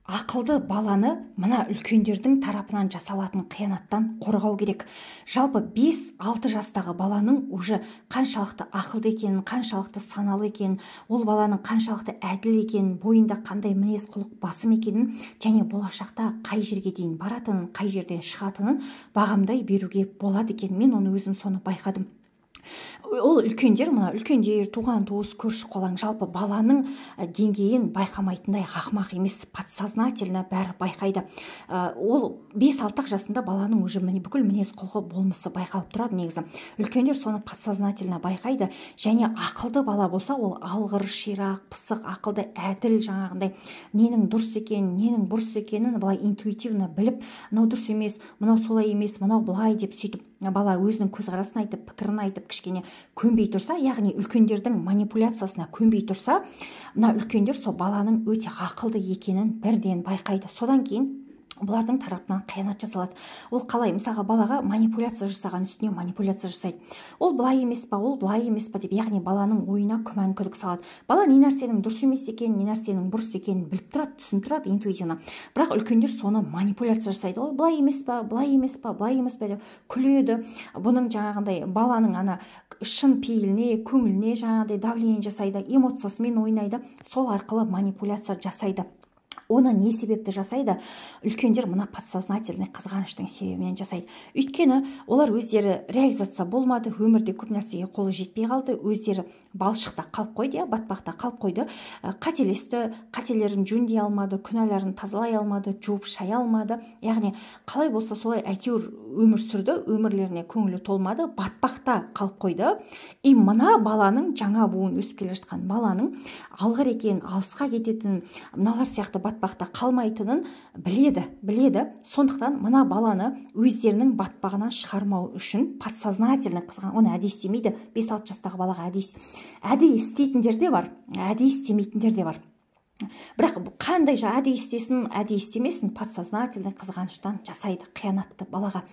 Ақылды баланы мына үлкендердің тарапынан жасалатын қиянаттан қорғау керек. Жалпы 5-6 жастағы баланың уже қаншалықты ақылды екенін, қаншалықты саналы екенін, ол баланың қаншалықты әділ екенін, бойында қандай мінез құлық басым екенін және болашақта қай жерге дейін баратынын, қай жерден шығатынын бағамдай беруге болады екен. Мен оны өзім соны байқадым. Ол үлкендер, мына үлкендер, туған туыс, көрші қолаң жалпы баланың деңгейін байқамайтындай ақымақ емес, подсознательно бәрі байқайды. Ол 5-6 жасында баланың уже бүкіл мінез құлқы, болмысы байқалып тұрады негізі. Үлкендер соны подсознательно байқайды. Және ақылды бала болса, ол алғыр, ширақ, пысық, ақылды, әділ, жаңағындай ненің дұрыс екенін, ненің бұрыс екенін былай интуитивно біліп, мынау дұрыс емес, мынау солай емес, мынау былай деп, сөйтіп бала өзінің көзқарасын айтып, пікірін айтып, кішкене көнбей тұрса, яғни үлкендердің манипуляциясына көнбей тұрса, мына үлкендер сол баланың өте ақылды екенін бірден байқайды. Содан кейін бұлардың тарапынан қиянат жасалады. Ол қалай? Мысалға, балаға манипуляция жасаған үстіне манипуляция жасайды. Ол былай емес па, ол былай емес па деп, яғни баланың ойына күмән, күдік салады. Бала не нәрсенің дұрыс емес екенін, не нәрсенің бұрыс екенін біліп тұрады, түсініп тұрады интуитивно. Бірақ үлкендер соны манипуляция жасайды. Ол былай емес па, былай емес па, былай емес па деп күледі. Бұның жаңағындай баланың ана шын пейіліне, көңіліне жаңағындай давление жасайды, эмоциясымен ойнайды, сол арқылы манипуляция жасайды. Оны не себепті жасайды? Үлкендер мына подсознательный қызғаныштың себебінен жасайды. Өйткені олар өздері реализация болмады, өмірде көп нәрсеге қолы жетпей қалды, өздері балшықта қалып қойды, иә, батпақта қалып қойды, қателесті, қателерін жөндей алмады, күнәларын тазалай алмады, жуып шая алмады. Яғни қалай болса солай әйтеуір өмір сүрді, өмірлеріне көңілі толмады, батпақта қалып қойды. И мына баланың, жаңа буын өсіп келе жатқан баланың алғыр екенін, алысқа кететінін, мыналар сияқты батпақта қалмайтынын біледі, біледі. Сондықтан мына баланы өздерінің батпағынан шығармау үшін подсознательно қызған, оны әдейі істемейді. 5-6 жастағы балаға әдейі істейтіндер де бар, әдейі істемейтіндер де бар. Бірақ қандай әдейі істесін, әдейі істемесін, подсознательный қызғаныштан жасайды қиянатты балаға.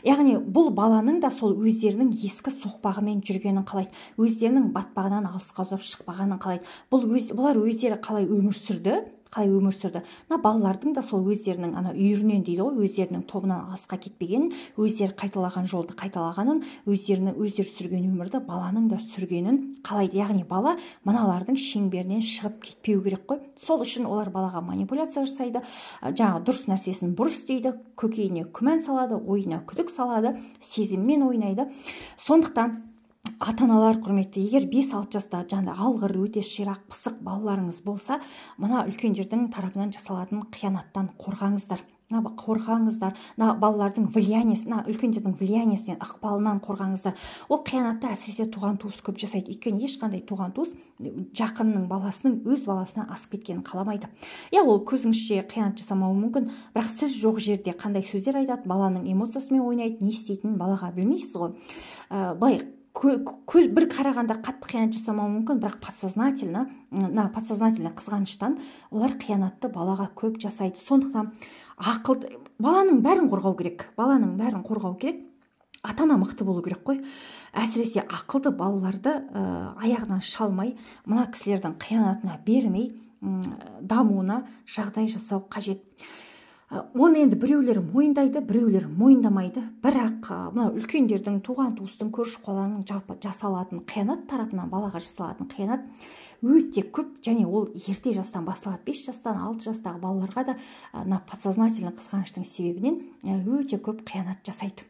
Яғни бұл баланың да сол өздерінің ескі соқпағымен жүргенін қалайды, өздерінің батпағынан алысқа ұзап шықпағанын қалайды. Бұлар өздері қалай өмір сүрді, қалай өмір сүрді, мына балалардың да сол өздерінің ана үйірінен дейді ғой, өздерінің тобынан алысқа кетпегенін, өздері қайталаған жолды қайталағанын, өздерінің өздері сүрген өмірді баланың да сүргенін қалайды. Яғни бала мыналардың шеңберінен шығып кетпеу керек қой. Сол үшін олар балаға манипуляция жасайды, жаңағы дұрыс нәрсесін бұрыс дейді, көкейіне күмән салады, ойына күдік салады, сезіммен ойнайды. Сондықтан ата-аналар, құрметті, егер 5-6 жаста жаңа алғыр, өте ширақ, пысық балаларыңыз болса, мына үлкендердің тарапынан жасалатын қиянаттан қорғаңыздар. Мына қорғаңыздар, мына балалардың влияниесі, мына үлкендердің влияниесінен, ықпалынан қорғаңыздар. Ол қиянатты әсіресе туған туыс көп жасайды. Өйткені ешқандай туған туыс жақынның баласының өз баласына асып кеткенін қаламайды. Иә, ол көзіңізше қиянат жасамауы мүмкін, бірақ сіз жоқ жерде қандай сөздер айтады, баланың эмоциясымен ойнайды, не істейтінін балаға білмейсіз ғой. Былай көз бір қарағанда қатты қиянат жасамауы мүмкін, бірақ подсознательно, мына подсознательно қызғаныштан олар қиянатты балаға көп жасайды. Сондықтан ақылды баланың бәрін қорғау керек, баланың бәрін қорғау керек. Ата-ана мықты болу керек қой. Әсіресе ақылды балаларды аяғынан шалмай, мына кісілердің қиянатына бермей, дамуына жағдай жасау қажет. Оны енді біреулер мойындайды, біреулер мойындамайды. Бірақ мына үлкендердің, туған туыстың, көрші қолаңның жалпы жасалатын қиянат тарапынан балаға жасалатын қиянат өте көп, және ол ерте жастан басталады. 5 жастан, 6 жастағы балаларға да мына подсознательный қызғаныштың себебінен өте көп қиянат жасайды.